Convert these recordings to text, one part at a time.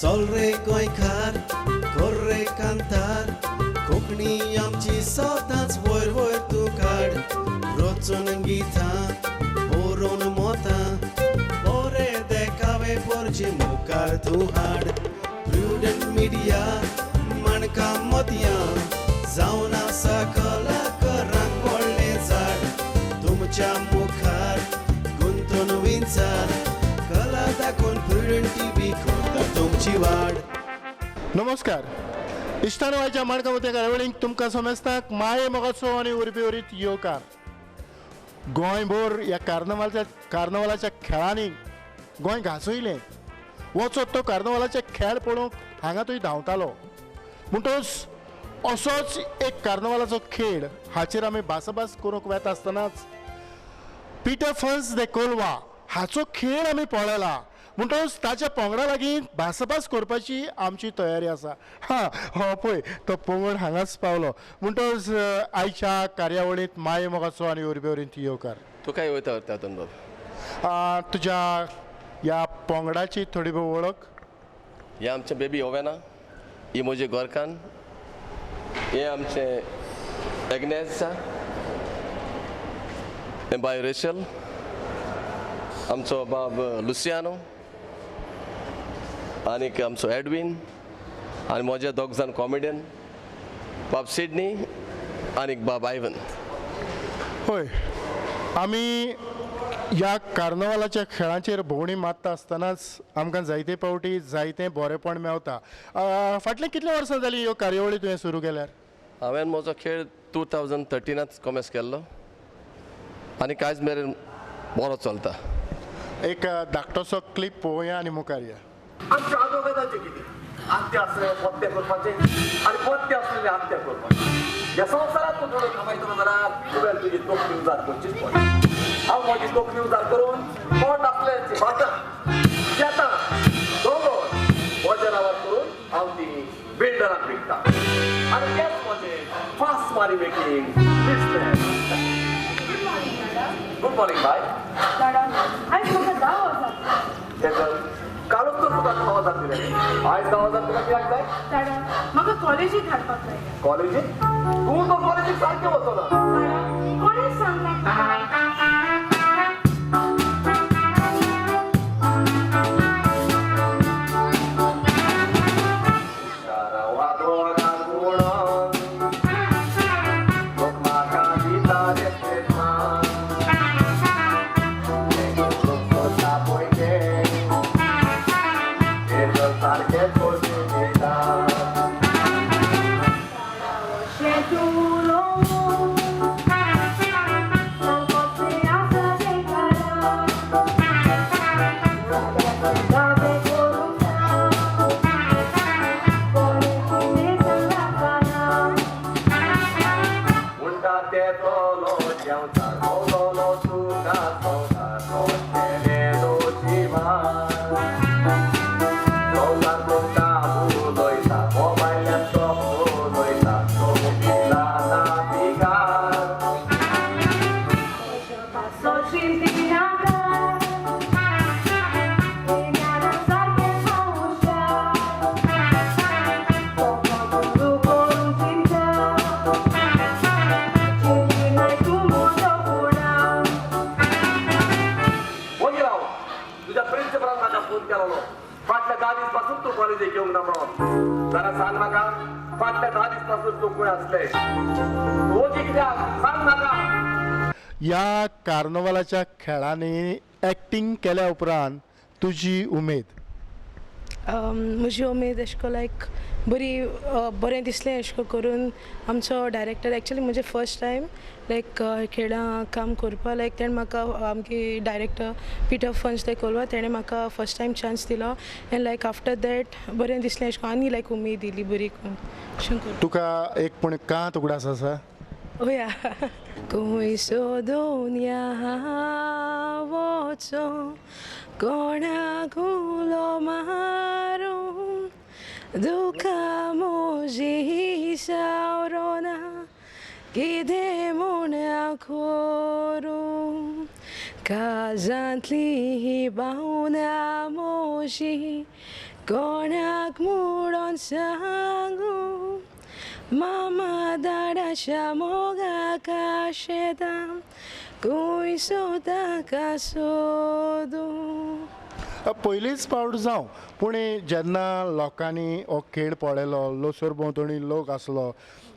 चल रे गोंयकार कर रे कांतार कोंकणी आमची सदांच वयर वयर तूं काड रचून गितां बरोवन मोतां बरे देखावे पोरचे मुखार तूं हाड प्रुडंट मिडिया माणकां मोतयां जावन आसा कलाकारांक व्हडलें झाड तुमच्या मुखार गुंतून विंचार कला दाखोवन प्रुडंट टिव्ही करता तुमची वाड. नमस्कार इश्टानो, आयच्या माणकां मोतया कार्यावळींक तुमकां समेस्तांक माये मोगाचो आनी उर्बे उरीत येवकार. गोंयभर ह्या कार्नवालाच्या खेळांनी गोंय घांसयलें. वचत तो कार्नवालाचे खेळ पळोवंक हांगा थंय धांवतालो. म्हणटकच असोच एक कार्नवालाचो खेळ हाचेर आमी भासाभास करूंक वेता आसतनाच पिटर फन्स दे कोलवा हाचो खेळ आमी पळयला. म्हणटकच ताच्या पंगडा लागीं भासाभास करपाची आमची तयारी आसा. हां, हो पळय तो पंगड हांगाच पावलो. म्हणटकच आयच्या कार्यावळींत माये मोगाचो आनी उर्बे वरींत येवकार. तुका वयता तातूंत बाब. तुज्या ह्या पंगडाची थोडी भोव वळख. हे आमचें बेबी ओवेना, ही म्हजी गोरकान, हे आमचें एग्नेस, हें बाय रेशल, आमचो बाब लुसियानो आनीक आमचो एडवीन आनी म्हजे दोग जाण कॉमेडियन बाब सिडनी आनीक बाब आयवन. हय, आमी ह्या कार्नवालाच्या खेळांचेर भोंवडी मारता आसतनाच आमकां जायते फावटी जायतें बरेंपण मेवता. फाटलीं कितलीं वर्सां जालीं ह्यो कार्यावळी तुवें सुरू केल्यार? हांवें म्हजो खेळ 2013 कॉमेस केल्लो आनी कांयच मेरेन बरो चलता. एक धाकटोसो क्लिप पळोवया आनी मुखार या. आमच्या आदोगादाचें कितें आत्या आसलें पत्ते करपाचें आनी पत्ते आसलें आत्या करपाचें. ह्या संवसारांत तूं थोडो कमायतलो जाल्यार तुवें तुजी तोखणी उजार करचीच पडटा. हांव म्हजी तोखणी उजार करून पोट आसल्याची भातां शेतां दोंगर म्हज्या नांवार करून हांव ती बिल्डराक विकता आनी तेच म्हजें fast money making business. Good morning बाय. आयज म्हाका 10 वजां. कालूच तर तुका 10 हजार दिले, आयज 10 हजार तुका कित्याक जाय? दादा, म्हाका कॉलेजीक धाडपाक जाय. कॉलेजीक? तूं तर कॉलेजीक सारकें वचना. कोणें सांगलां? ह्या कार्नवालाच्या खेळांनी एक्टींग केल्या उपरांत तुजी उमेद? म्हजी उमेद अशें करून लायक बरी बरें दिसलें अशें करून. आमचो डायरेक्टर एक्चुअली म्हजें फर्स्ट टायम लायक खेळां काम करपाक लायक तेणें म्हाका आमगे डायरेक्टर पिटर फन्स दे कोलवा तेणें म्हाका फर्स्ट टायम चान्स दिलो एंड लायक आफ्टर that बरें दिसलें अशें करून आनी लायक उमेद दिली बरी करून अशें करून. तुका एक पूण कांत उगडास आसा? ओया खंय सोदून या वचो कोणाक उलो मारूं दुकां म्हजी सावरोना कितें म्हूण हांव करूं काळजांतली ही भावना म्हजी कोणाक म्हणून सांगू मामा दाडाच्या मोगाक आशेता खंय सोदाका सोदूं. पयलीच फावट जावं पूण जेन्ना लोकांनी हो खेळ पळयलो लोसर भोंवतणी लोक आसलो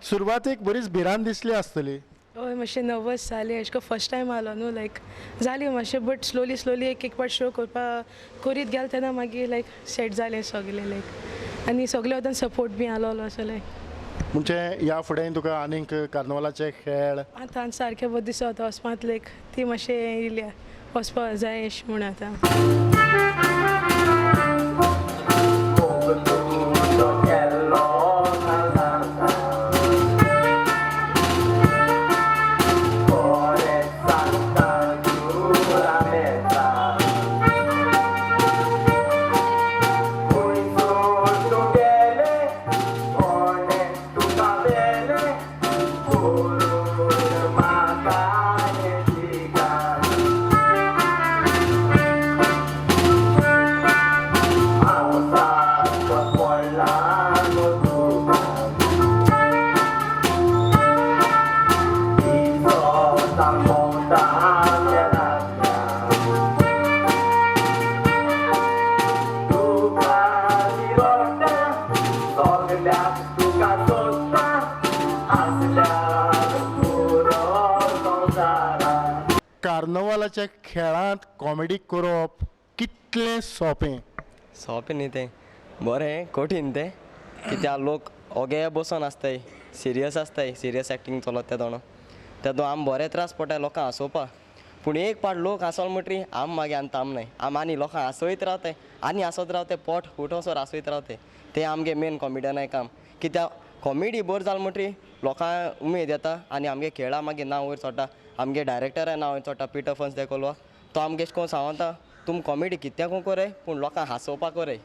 सुरवातेक बरीच भिरांत दिसली आसतली. हय मातशें नर्वस जालें अशें करून फर्स्ट टायम आलो न्हू लायक जाली मातशें बट स्लोली स्लोली एक एक पाट शो करपा करीत गेले तेन्ना मागीर लायक सेट जालें सगलें लायक आनी सगळे वटेन सपोर्ट बी आसलोलो असो लायक. म्हणजे ह्या फुडें तुका आनीक कार्नवालाचे खेळ आतां सारकें बरें दिसता वचपांत लायक ती मातशें येयल्या वचपा जाय अशें म्हूण आतां. कार्नवालाच्या खेळांत कॉमेडी करप कितलें सोंपें? सोंपें न्ही तें, बरें कठीण तें कित्याक लोक ओगे बसोन आसताय, सिरियस आसताय, सिरियस एक्टींग चलत तेदोना दोणो तेदो आम बरे त्रास पडटाय लोकांक हांसोवपाक. पूण एक पाट लोक हांसोल म्हणटरी आम मागीर आनी थांबनाय, आम आनी लोकांक हांसयत रावताय आनी हांसत रावताय, पोट फुटोसर हांसयत रावताय. तें आमगे मेन कॉमेडियनाय काम कित्याक कॉमेडी बरी जाली म्हणटरी लोकांक उमेद येता आनी आमगे खेळा मागीर नांव वयर चडटा. आमगे डायरेक्टराय नांव वयर चडटा, पिटर फन्स देकोलवा, तो आमगे एशें करून सांगता तुम कॉमेडी कित्याकूय करय पूण लोकांक हांसोवपाक करय.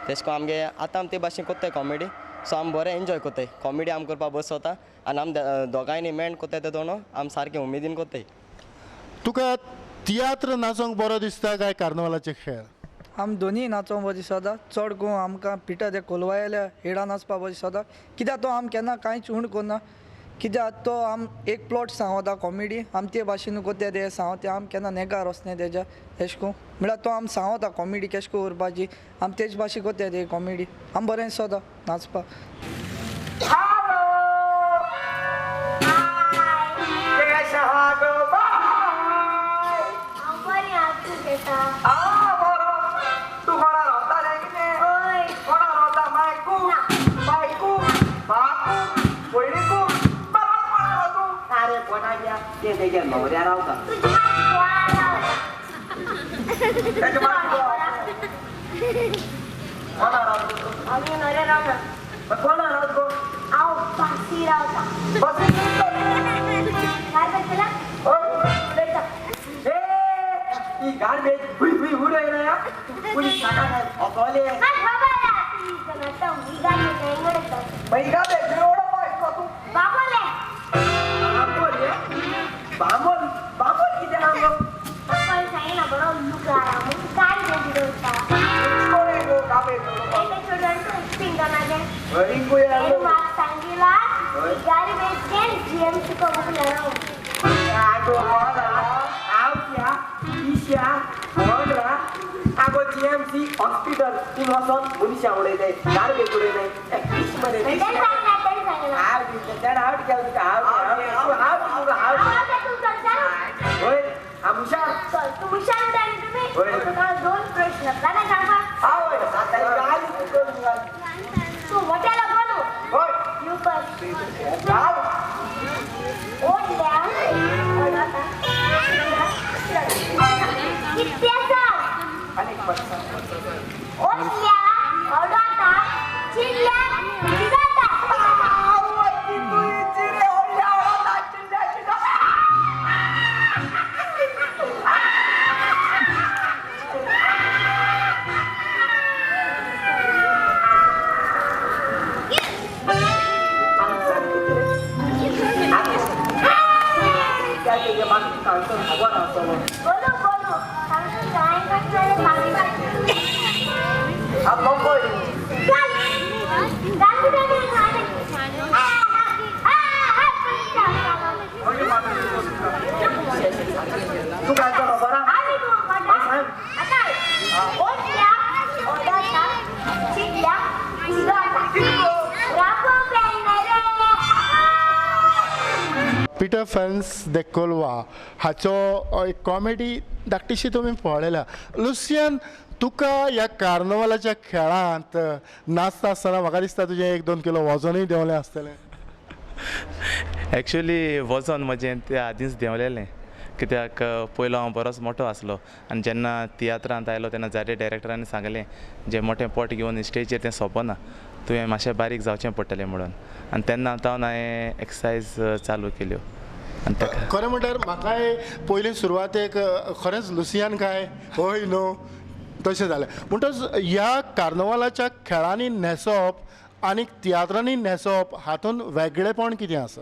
तेशें करून आमगे आतां आमी ते भाशेन कोत्ताय कॉमेडी, सो आमी बरें एन्जॉय कोत्ताय. कॉमेडी आमी करपाक बसता आनी आमी दोगांयनी मेण कोत्ताय ते दोनू आमी सारकें उमेदीन कोत्ताय. तुका तियात्र नाचोंक बरो दिसता काय कार्नवालाचे खेळ? आम दोनी नाचोंक बरो दिसता. चड करून आमकां पिटर ते कोलवायल्या हेडा नाचपा बरो दिसता कित्याक तो आम केन्ना कांयच उण करना कित्याक तो आम एक प्लॉट सांगता कॉमेडी आम ते भाशेन कोत्ता ते सांगता आम केन्ना नेगार वचनाय तेज्या एशें करून म्हळ्यार तो आम सांगता कॉमेडी केशें करून उरपाची आम तेज भाशेन कोत्ता ते कॉमेडी आम बरें दिसता नाचपाक. न्हवऱ्या रावता बामोल बामोल कितें आहा गो? पप्पान सांगिना बरो लुकार म्हणून गाडी उडोवता. कोण गो कापे पिंगणाचें रिंगू म्हाका सांगिला गाडी बेचेन जीएमसी करूंक जाणा. आगो आवत्या इश्या व्हडला आगो जीएमसी हॉस्पिटल तीन वचोन मनशां उडयताय गार्बेज उडयताय इश मरे आवट केला तुका आवट आवट आवट होय हुशार तूं हुशार तुमी तुका दोन प्रश्न सांगपा. तूं मोट्यालो बोलू Apa ओटल्या ओडटा चिडल्या चिडोता रापो पेन्ना रे. पिटर फॅन्स दे कोलवा हाचो एक कॉमेडी धाकटीशी तुमी पळयल्या. लुसियन, तुका ह्या कार्नवालाच्या खेळांत नाचता आसतना म्हाका दिसता तुजें 1-2 किलो वजनूय देंवलें आसतलें. एक्चुली वजन म्हजें ते आदींच देंवलेलें, कित्याक पयलो हांव बरोच मोटो आसलो आनी जेन्ना तियात्रांत आयलो तेन्ना जायते डायरेक्टरांनी सांगलें जें मोटें पोट घेवन स्टेजीर तें सोंपना, तुवें मातशें बारीक जावचें पडटलें म्हणून. आनी तेन्ना तावन हांवें एक्सरसायज चालू केल्यो. आनी ताका खरें म्हणल्यार म्हाकाय पयलीं सुरवातेक खरेंच लुसियान काय हय न्हू तशें जालें. म्हणटच ह्या कार्नवालाच्या खेळांनी न्हेसप आनी तियात्रांनी न्हेसप हातूंत वेगळेपण कितें आसा?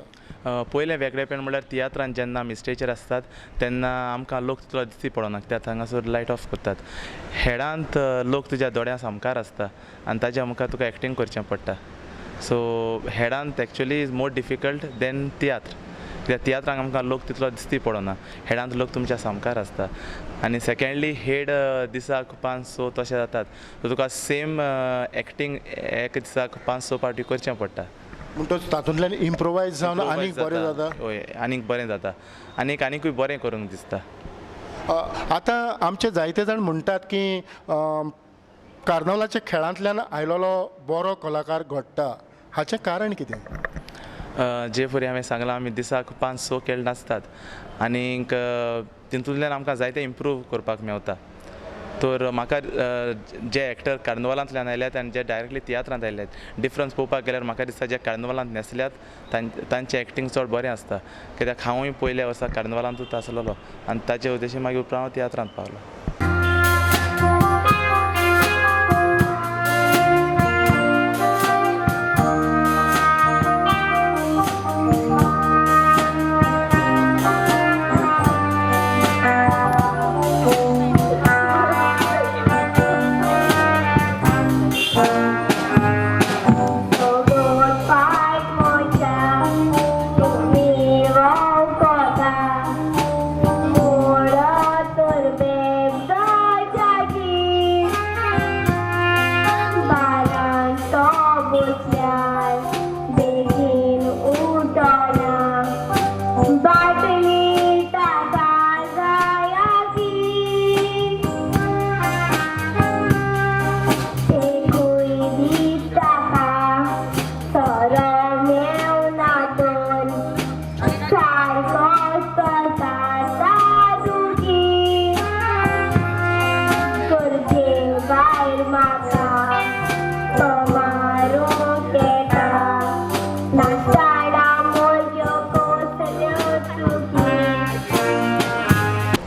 पयलें वेगळेपण म्हणल्यार तियात्रान जेन्ना आमी स्टेजीर आसतात तेन्ना आमकां लोक तितलो दिश्टी पडना, कित्याक हांगासर लायट ऑफ करतात. हेडांत लोक तुज्या दोळ्यां सामकार आसता आनी ताज्या मुखार तुका एक्टींग करचें पडटा. सो हेडांत actually is more difficult than tiatr, कित्याक तियात्रांक आमकां लोक तितलो दिश्टी पडना, हेडांत लोक तुमच्या सामकार आसता. आनी सेकेंडली हेड दिसाक 5-6 तशें जातात, सो तुका सेम एक्टींग एक दिसाक 5-6 पावटी करचें पडटा. म्हणटच तातूंतल्यान इम्प्रोवायज जावन आनीक बरें जाता. हय, आनीक बरें जाता, आनीक आनिकूय बरें करूंक दिसता. आतां आमचे जायते जाण म्हणटात की कार्नवलाच्या खेळांतल्यान आयलेलो बरो कलाकार घडटा, हाचें कारण कितें? जे परी हांवें सांगलां आमी दिसाक 5-6 खेळ नाचतात आनीक तितूंतल्यान आमकां जायते इम्प्रूव करपाक मेवता. तर म्हाका जे एक्टर कार्नवालांतल्यान आयल्यात आनी जे डायरेक्टली तियात्रांत आयल्यात डिफरन्स पळोवपाक गेल्यार म्हाका दिसता जे कार्नवालांत न्हेसल्यात तांचें एक्टींग चड बरें आसता, कित्याक हांवूय पयल्या वर्सा कार्नवालांतूच आसलेलो आनी ताचे उद्देशी मागीर उपरांत हांव तियात्रांत पावलो.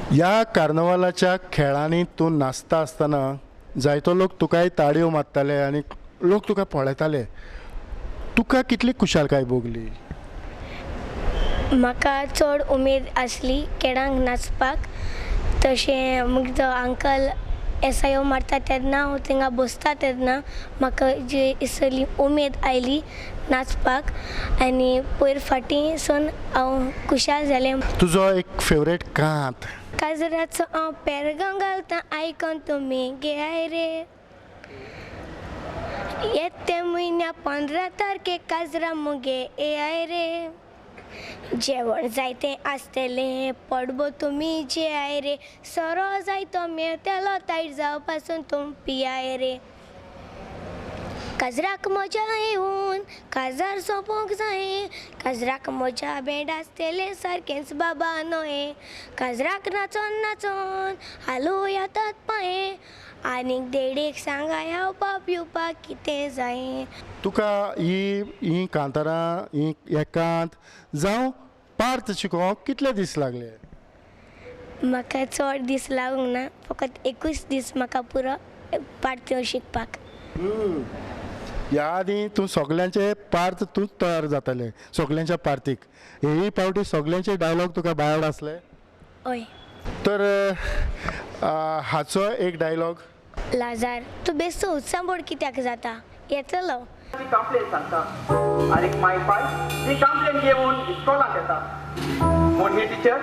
ह्या कार्नवालाच्या खेळांनी तूं नाचता आसतना जायतो लोक तुकाय ताळयो मारताले आनी लोक तुका पळयताले, तुका कितली खुशालकाय भोगली? म्हाका चड उमेद आसली खेळांक नाचपाक. तशें मागीर तो अंकल एसआयओ मारता तेन्ना हांव थिंगा बसता तेन्ना म्हाका जी इसली उमेद आयली नाचपाक आनी पयर फाटीं सून हांव खुशाल जालें. तुजो एक फेवरेट कांत? काजराचो हांव पेरगांव घालता आयकोन तुमी घेयाय रे, येते म्हयन्या 15 तारखे काजरा मुगे येयाय रे, जेवण जायतें आसतलें पडबो तुमी जेयाय रे, सोरो जायतो मेळटलो तायट जावपासून तुम पियाय रे, काजराक मजा येवन काजार सोंपोंक जाय, काजराक मजा बेंड आसतलें सारकेंच बाबा न्हय, काजराक नाचोन नाचोन हालू येतात पांये, आनीक देडीक सांगाय हांव पाप येवपाक कितें जाय. तुका ही ही कांतारां ही एकांत जावं पार्थ शिकोवंक कितले दीस लागले? म्हाका चड दीस लागूंक ना, फकत एकूच दीस म्हाका पुरो पार्थ शिकपाक. ह्या आदीं तूं सगल्यांचे पार्थ तूंच तयार जातालें, सगल्यांच्या पार्थीक हेय पावटी सगल्यांचे डायलॉग तुका बायड आसले? हय. तर हाचो एक डायलॉग. लाजार तूं बेस्तो उत्सांबोड कित्याक जाता, येतलो. ती कंप्लेन सांगता आनी माय पाय ती कंप्लेन घेवन इस्कॉलाक येता. पूण ही टिचर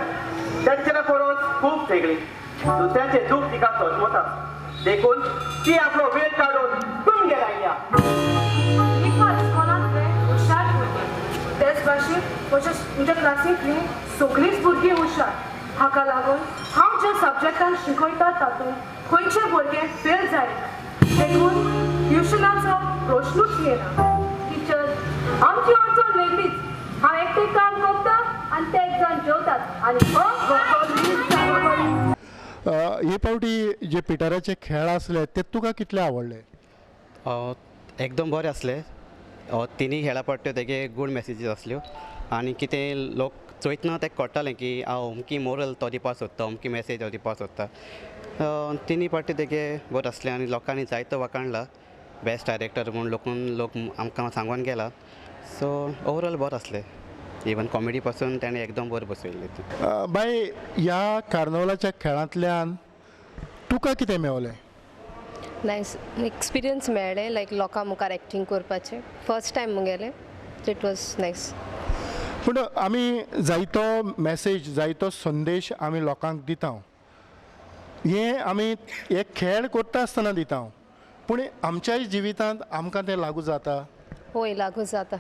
त्या टिचरा परस खूब वेगळी, दुसऱ्यांचें दूख तिका सोजमता. देखून ती आपलो वेळ काडून तुमगेर आयल्या. निफार इस्कॉलांतले हुशार भुरगे, तेच भाशेन म्हज्या क्लासींतलीं सगळींच भुरगीं हुशार. हाका लागून हांव ज्या सब्जॅक्टान शिकयता तातूंत खंयचे भुरगे फेल जायना, देखून ट्युशनाचो प्रश्नूच येना. टिचर, आमची अडचण वेगळीच. हांव एकटें काम करता आनी ते एक जाण जेवतात आनी हो. हे पावटी जे पिटराचे खेळ आसले ते तुका कितले आवडले? एकदम बरे आसले. तिनूय खेळा पडट्यो तेगे गूड मॅसेजीस आसल्यो आनी कितें लोक चोयतना तेका कळटालें की हांव अमकी मोरल तो दिवपाक सोदता, अमकी मॅसेज तो दिवपाक सोदता. तिनूय पार्टी तेगे बरें आसलें आनी लोकांनी जायतो वाखाणला बेस्ट डायरेक्टर म्हूण लोक आमकां सांगून गेला. सो ओवरऑल बरें आसलें. इवन कॉमेडी पासून ताणें एकदम बरें बसयल्लें. बाय, ह्या कार्नवलाच्या खेळांतल्यान तुका कितें मेवलें? नायस एक्सपिरियन्स मेळ्ळें, लायक लोकां मुखार एक्टींग करपाचें फर्स्ट टायम मुगेलें. It was nice. पूण आमी जायतो मॅसेज, जायतो संदेश आमी लोकांक दिता, हें आमी एक खेळ करता आसतना दिता, पूण आमच्याय जिवितांत आमकां तें लागू जाता? हय, लागू जाता.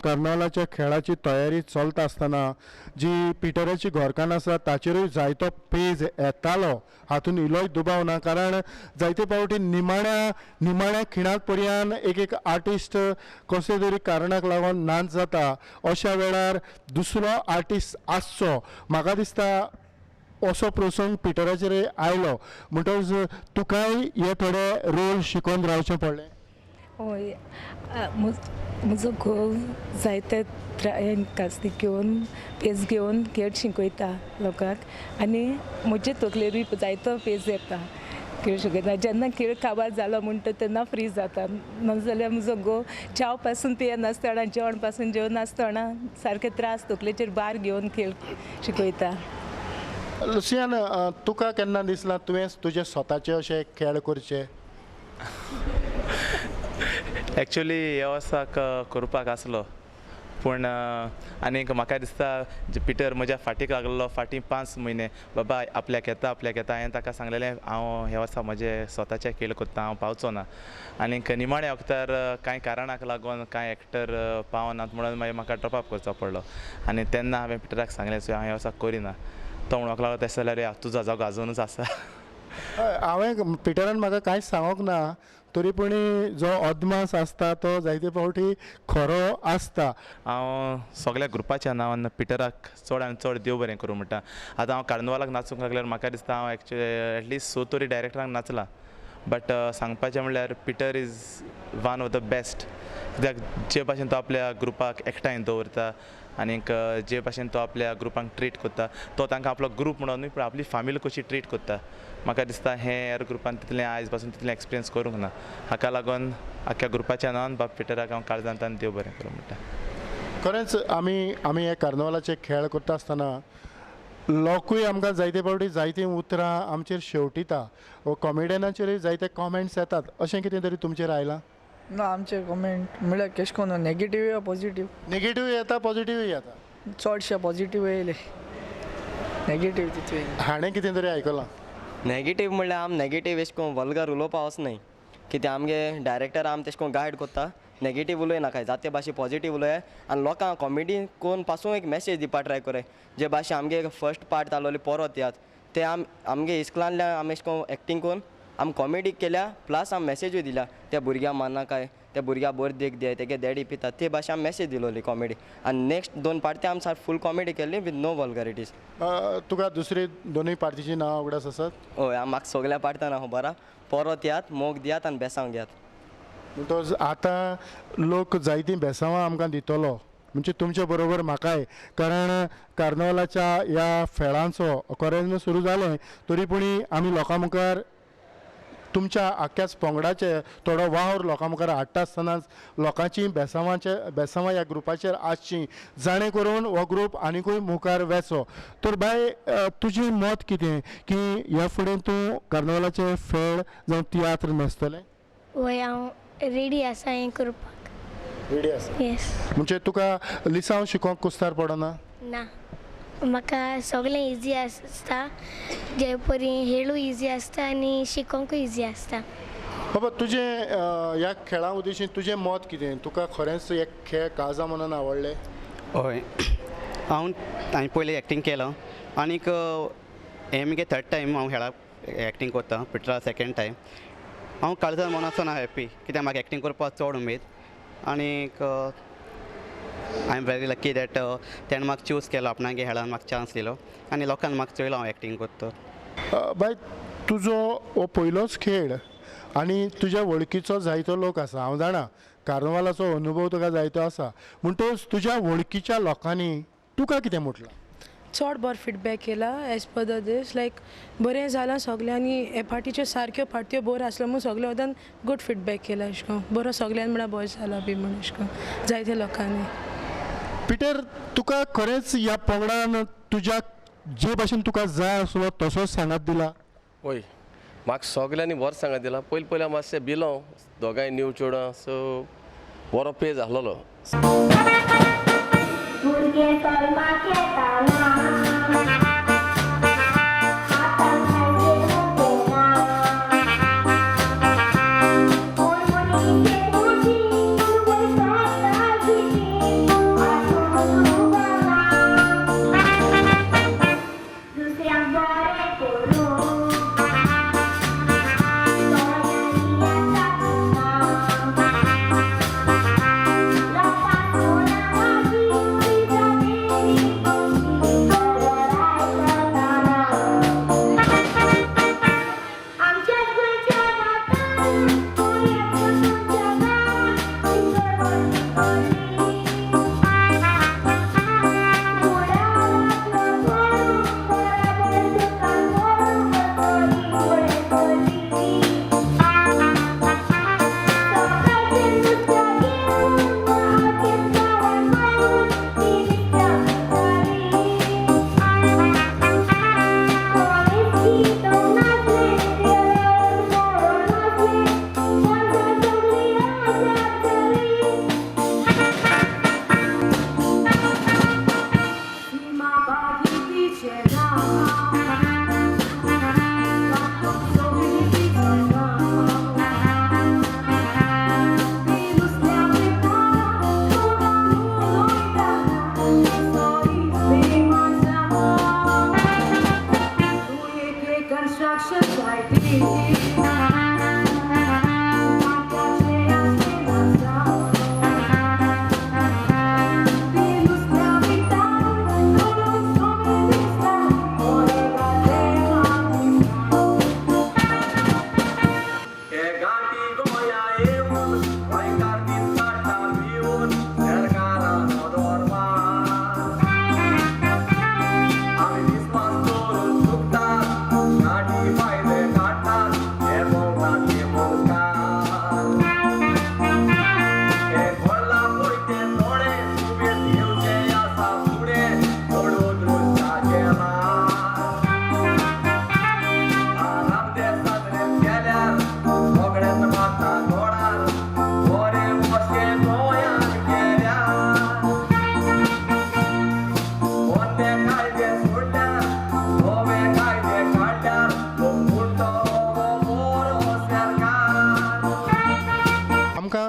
कार्नावालाच्या खेळाची तयारी चलता आसतना जी पिटराची घरकान्न आसा ताचेरूय जायतो पेज येतालो, हातून इल्लोय दुबाव ना. कारण जायते फावटी निमाण्या खिणाक पर्यंत एक एक आर्टिस्ट कसले तरी कारणाक लागून नाच जाता. अशा वेळार दुसरो आर्टिस्ट आसचो, म्हाका दिसता असो प्रसंग पिटराचेर आयलो. म्हणटकच तुकाय हे थोडे रोल शिकोवन रावचें पडलें? हय, म्हजो घोव जायते कास्ती घेवन पेज घेवन खेळ शिकयता लोकांक आनी म्हजे तकलेरूय जायतो पेज येता खेळ शिकयता. जेन्ना खेळ काबार जालो म्हणटा तेन्ना फ्री जाता, नाजाल्यार म्हजो घोव च्याव पासून पियेनासतना, जेवण पासून जेवनासतना सारके त्रास तकलेचेर भार घेवन खेळ शिकयता. लुसियान, तुका केन्ना दिसलां तुवें तुजे स्वताचे अशे खेळ करचे? एक्चुली ह्या वर्साक करपाक आसलो, पूण आनीक म्हाका दिसता पिटर म्हज्या फाटीक लागलो फाटीं 5 म्हयने, बाबा आपल्याक येता आपल्याक येता. हांवें ताका सांगलेलें हांव ह्या वर्सा म्हजे स्वताचे खेळ करता, हांव पावचो ना. आनीक निमाण्या वखतार कांय कारणाक लागून कांय एक्टर पावनात म्हणून मागीर म्हाका ड्रॉप अप करचो पडलो. आनी तेन्ना हांवें पिटराक सांगलें हांव ह्या वर्सा करिना. तो म्हणपाक लागलो तशें जाल्यार तुजो जागो आजुनूच आसा. हांवें पिटरान म्हाका कांयच सांगूंक ना, तरी पूण जो अदमास आसता तो जायते फावटी खरो आसता. हांव सगळ्या ग्रुपाच्या नांवान पिटराक चड आनी चड देव बरें करूं म्हणटा. आतां हांव कार्नवालाक नाचूंक लागल्यार म्हाका दिसता हांव एक्चुअली एटलिस्ट 6 तरी डायरेक्टरांक नाचलां, बट सांगपाचें म्हणल्यार Peter is one of the best. कित्याक जे भाशेन तो आपल्या ग्रुपाक एकठांय दवरता आनीक जे भाशेन तो आपल्या ग्रुपांक ट्रीट करता, तो तांकां आपलो ग्रूप म्हणून न्हय पूण आपली फामील कशी ट्रीट करता. म्हाका दिसता हें हेर ग्रुपान तितलें आयज पासून तितलें एक्सपिरियन्स करूंक ना. हाका लागून आख्ख्या ग्रुपाच्या नांवान बाब पिटराक हांव काळजांतल्यान देव बरें करूं म्हणटा. खरेंच आमी आमी हे कार्नवालाचे खेळ करता आसतना लोकूय आमकां जायते फावटी जायतीं उतरां आमचेर शेवटिता, कॉमेडियनाचेरूय जायते कॉमेंट्स येतात, अशें कितें तरी तुमचेर आयलां? ना, आमचे कॉमेंट म्हणल्यार केश कोन नेगेटीव या पॉझिटीव? नेगेटीव येता, पॉझिटीव येता. चडशे पॉझिटीव येयले, नेगेटीव तितले. हाणें कितें तरी आयकलां? नेगेटीव म्हणल्यार आम नेगेटीव एश कोन वल्गर उलोवपा वचनाय, कित्याक आमगे डायरेक्टर आम तेश कोन गायड कोत्ता, नेगेटीव उलय नाकाय, जाते भाशे पॉझिटीव उलय आनी लोकांक कॉमेडी कोन पासून एक मॅसेज दिवपा ट्राय कोराय. जे भाशे आमगे फर्स्ट पार्ट जालोली पोरो तियात्र, ते आमगे इस्कुलांतल्यान आमी एश कोन एक्टींग कोन आम कॉमेडी केल्या, प्लस आम मॅसेजूय दिल्या त्या भुरग्यांक मारनाकाय, त्या भुरग्यांक बरी देख दियाय, तेगे डॅडी पिता, ते भाशे आमी मॅसेज दिलोली कॉमेडी. आनी नेक्स्ट 2 पार्टी आमी सारकी फूल कॉमेडी केल्ली विथ नो वल्गरिटीज. तुका दुसरी दोनूय पार्टीची नांवां उगडास आसात? हय, म्हाका सगल्या पार्टां नांव खबर आहा. पोरो तियात्र, मोग दियात आनी बेसांव घेयात. म्हणटकच आतां लोक जायतीं बेसांवां आमकां दितलो, म्हणजे तुमचे बरोबर म्हाकाय, कारण कार्नवालाच्या ह्या खेळांचो कोरेज्म सुरू जालें तरी पूण आमी लोकां मुखार तुमच्या आख्याच पंगडाचे थोडो वावर लोकां मुखार हाडटा आसतनाच लोकांची बेसांवां ह्या ग्रुपाचेर आसची, जाणें करून हो ग्रूप आनिकूय मुखार वेचो. तर बाय, तुजें मत कितें की ह्या फुडें तूं कार्नवालाचे खेळ जावं तियात्र नाचतलें? वय, हांव रेडी आसा हें करपाक. रेडी आसा. येस. म्हणजे तुका लिसांव शिकोवंक कुस्तार पडना? ना, म्हाका सगळें इजी आसता. जे परी हेळूय इजी आसता आनी शिकोंकूय इजी आसता. बाबा, तुजें ह्या खेळा उद्देशीन तुजें मत कितें? तुका खरेंच हे खेळ काळजा मनान आवडले? हय, हांवें पयलीं एक्टींग केलां आनीक हें मुगे थर्ड टायम हांव खेळाक एक्टींग करता. पिटरा सेकेंड टायम. हांव काळजान मनासून हॅप्पी कित्याक म्हाका एक्टींग करपाक चड उमेद आनीक I am very lucky that तेणें म्हाका चूज केलो, आपणागे खेळान म्हाका चान्स दिलो आनी लोकांनी म्हाका चोयलो हांव एक्टींग करता. बाय, तुजो हो पयलोच खेळ आनी तुज्या वळखीचो जायतो लोक आसा, हांव जाणा कार्नवालाचो अनुभव तुका जायतो आसा, म्हणटकच तुज्या वळखीच्या लोकांनी तुका कितें म्हटलां? चड बरो फिडबॅक येयला एज पर the these, लायक बरें जालां सगल्यांनी. हे फाटीच्यो सारक्यो फाटयो बऱ्यो आसल्यो म्हूण सगल्या वटेन गूड फिडबॅक येयला. अशें करून बरो सगल्यांनी म्हळ्यार बरें जालां बी म्हूण अशें करून जायत्या लोकांनी. पिटर, तुका खरेंच ह्या पंगडान तुज्या जे भाशेन तुका जाय आसलो तसोच सांगात दिला? हय, म्हाका सगल्यांनी बरो सांगात दिला. पयलीं पयलीं हांव मातशें भिलो, दोगांय न्यू चेडवां, सो बरो पेज आसलेलो.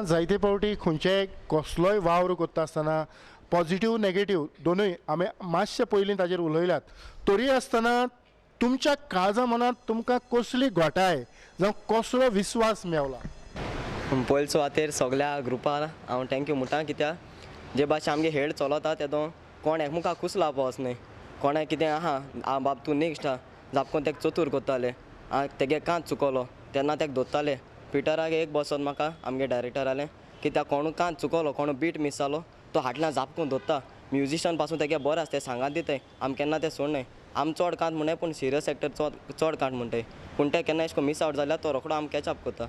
जायते फावटी खंयचेय कसलोय वावर करता आसतना पॉझिटिव्ह नेगेटिव्ह दोनूय आमी मातशे पयलीं ताजेर उलयल्यात, तरी आसतना तुमच्या काळजा मनांत तुमकां कसली घटाय जावं कसलो विस्वास मेवला? पयले सुवातेर सगल्या ग्रुपार हांव thank you म्हणटा, कित्याक जे भाशेन आमगे हेड चलता तेदो कोण एकमुखाक कूस लावपा वचनाय, कोणाक कितें आहा आ बाब तूं नेक्स्ट आहा जापकोन तेका चतूर करताले, तेगे कांत चुकलो तेन्ना तेका दोत्ताले. पिटराक एक बसोन म्हाका आमगे डायरेक्टरालें कित्याक कोणू कांत चुकलो, कोणू बीट मीस जालो तो हाटल्यान जापकून दोत्ता. म्युजिशन पासून तेगे बरें आसा, ते सांगात दिताय, आम केन्ना तें सोडनाय. आम चड कांत म्हणनाय पूण सिरियस एक्टर चड कांत म्हणटाय, पूण ते केन्ना एशें मिस आवट जाल्यार तो रोकडो आम कॅचअप करता.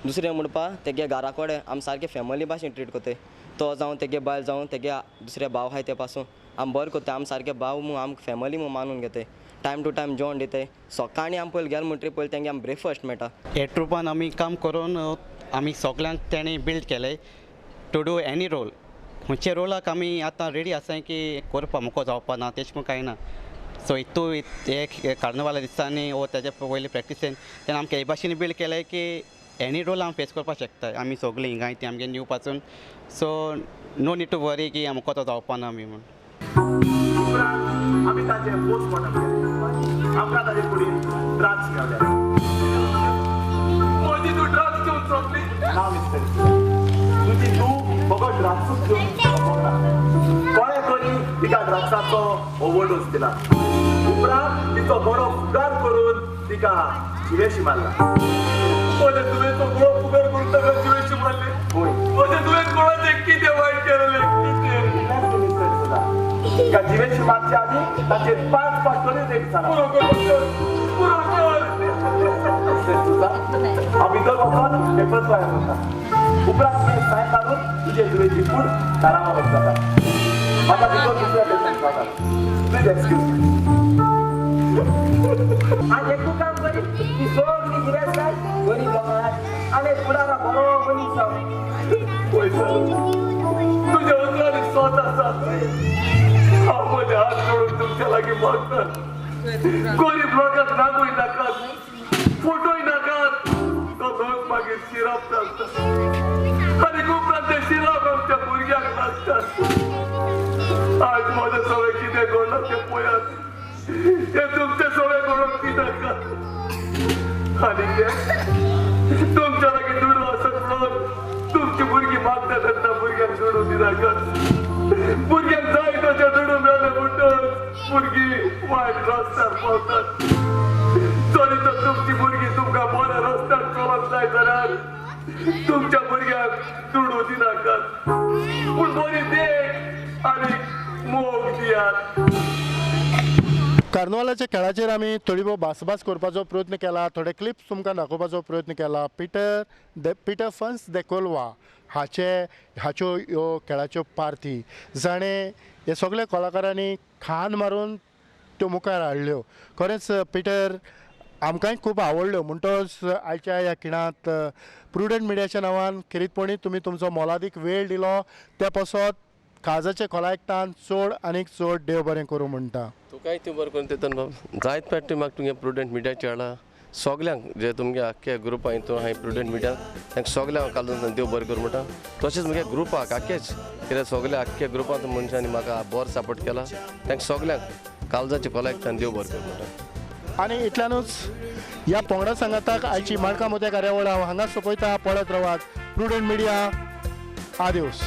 दुसरें म्हणपा तेगे घरा कडेन आम सारके फॅमिली भाशेन ट्रीट करताय, तो जावं तेगे बायल जावं तेगे दुसरे भाव आहाय ते पासून आम बरें करताय. आम सारके भाव म्हूण आम फॅमिली म्हूण मानून घेताय, टायम टू टायम जेवण दिताय. सकाळीं आम पयलीं गेले म्हणटरी पयलीं तेंगे आम ब्रेकफास्ट मेळटा. हे ट्रुपान आमी काम करून आमी सगल्यांक तेणें बिल्ड केलें. to do any role. खंयच्या रोलाक आमी आतां रेडी आसाय की करपा मुको जावपा ना तेश म्हूण कांय ना. सो हितू एक कार्नवाला दिसांनी वो तेज्या पयलीं प्रॅक्टिसेन तेन्ना आमकां हे भाशेन बिल्ड केलें की एनी रोल आमी फेस करपाक शकता आमी सगळीं हिंगाय ती आमगे न्यू पासून. So no need to worry की आमकां तो जावपा ना बी म्हूण. उपरांत आमी ताचें पोस्टमॉर्टम केलें. आमकां ताजे कुडीन ड्रग्स मेळ्ळे. म्हजी तूं ड्रग्स घेवन सोंपली ना मिस्टर, तुजी तूं फकत ड्रग्सूच घेवन सोंपना. कोणें तरी तिका ड्रग्साचो ओवरडोज दिला. उपरांत तिचो बरो फुगार करून तिका जिवेशी मारला. म्हजे तुवें तो बरो फुगार करून ताका जिवेशी मारले. म्हजे तुवें कोणाचें कितें वायट केलें? तिका जिवेशी मारच्या आदी ताचेर 5 पाटोळी रेप जाला. हांव भितर वचोन पेपर तयार करता. उपरांत तुवें सायन मारून तुजे धुवेची कूड दारा मारप जाता. म्हाका भितर दुसऱ्या पेशंट जाता. Please excuse me. आनी एकू काम करी ती सगळी गिरेस्ताय गरीब लोकांक आनी फुडारा बरो मनीस जावं. तुज्या उतरांनी स्वत आसा. हांव म्हजे हात जोडून तुमच्या लागीं मागता, गरीब लोकांक नागूय नाकात, फोटोय नाकात. तो लोक मागीर शिराप चलता आनी उपरांत ते शिराप आमच्या भुरग्यांक लागता. आज म्हजें सगळें कितें घडलां तें पळयात. हें तुमचें सगळें घडोवंक दिनाकात. आनी तें तुमच्या लागीं दुडू आसत म्हणून तुमची भुरगीं मागता तेन्ना भुरग्यांक दुडू दिनाकात. भुरग्यांक जाय तशें दुडू मेळ्ळें म्हणटच भुरगीं वायट रस्त्यार पावतात. जरी तर तुमची भुरगीं तुमकां बऱ्या रस्त्यार चलत जाय जाल्यार तुमच्या भुरग्यांक दुडू दिनाकात, पूण बरी देख आनी मोग दियात. कार्नवालाच्या खेळाचेर आमी थोडी भोव भासभास करपाचो प्रयत्न केला, थोडे क्लिप्स तुमकां दाखोवपाचो प्रयत्न केला. पिटर फन्स दे कोलवा हाच्यो ह्यो खेळाच्यो पार्थी जाणें हे सगळे कलाकारांनी खान मारून त्यो मुखार हाडल्यो. खरेंच पिटर आमकांय खूब आवडल्यो. म्हणटच आयच्या ह्या खिणांत प्रुडंट मिडियाच्या नांवान खेरीतपणी तुमी तुमचो मोलादीक वेळ दिलो त्या पासत काळजाचे खोलायकतान चड आनीक चड देव बरें करूं म्हणटा. तुकाय तूं बरें करून तेतून बाब जायत पाटी म्हाका तुगे प्रुडंट मिडियाचे हाडला सगल्यांक जे तुमगे आख्खे ग्रुपा हितून हांवें प्रुडंट मिडिया तांकां सगल्यांक कालून देव बरें करूं म्हणटा. तशेंच म्हगे ग्रुपाक आख्खेच कित्याक सगल्या आख्खे ग्रुपांत मनशांनी म्हाका बरो सपोर्ट केला तांकां सगल्यांक काळजाचे खोलायकतान देव बरें करूं म्हणटा. आनी इतल्यानूच ह्या पंगडा सांगाताक आयची माणकां मोत्या कार्यावळ हांव हांगा सोंपयता. पळत रावात प्रुडंट मिडिया. आदियोस.